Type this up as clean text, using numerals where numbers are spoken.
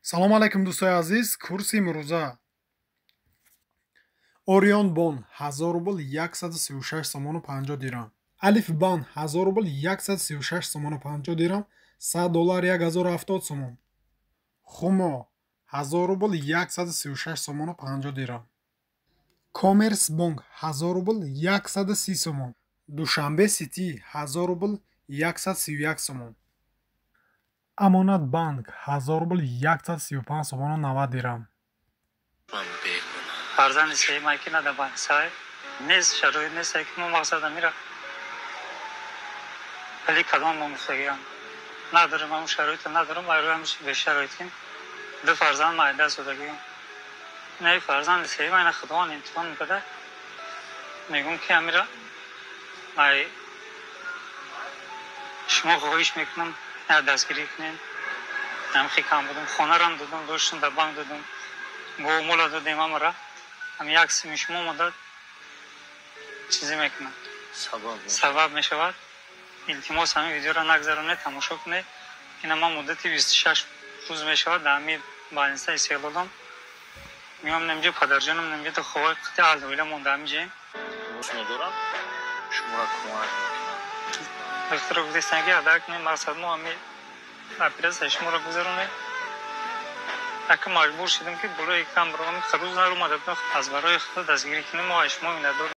Салом алайкум, дӯстои азиз. Курси имрӯза: Орион Бон 1000 рубл 136 сомону 50 дирам, Алиф Бан 1000 рубл 136 сомону 50 дирам, 100 доллар 1070 сомон, Хумо 1000 рубл 136 сомону 50 дирам, Коммерс Бонк 1000 рубл 130 сомон, Душанбе Сити 1000 рубл 131 сомон, Амонат Банк 1000 рубл 135 сомону 90 дирам. Фарзанди сеюмае ки на дар бандисай нест, шароит несте, ки мо мақсад амира, вале кадом номустагиам надорем, ҳамун шароита надорам. Айрӯям бешароитим, ду фарзанд майда зодагиам. Инаи фарзанди сеюм, айна Худованд имтиҳон мекарда. Мегӯм, ки амира ай шумо хоҳиш мекунам, дастгирӣ кунем. Ҳамхи кам будам, хонарам додам, доштам, дар банк додам, говмола додем амара. Ҳам як сими шумо омада чизе мекунад, сабаб мешавад. Илтимос, ҳамин видеоро нагзаронед, тамошо кунед. Ина ман муддати 26 рӯз мешавад, дар ҳамин больница Истиқлолам. Меом намҷо, падарҷонам намҷо, ховаи қити аҳл оила монда ҳамиҷаем. Дорам, шуморо кӯмак мекунам. Докторо гуфтестанд, ки ҳадар кунем, мақсад мо ҳами оператсия шуморо гузаронем. Ака, маҷбур шудем, ки болои кам баром, рӯз наромада будам. Аз барои Худо дастгирӣ кунем, мо аз шумо миннатдор.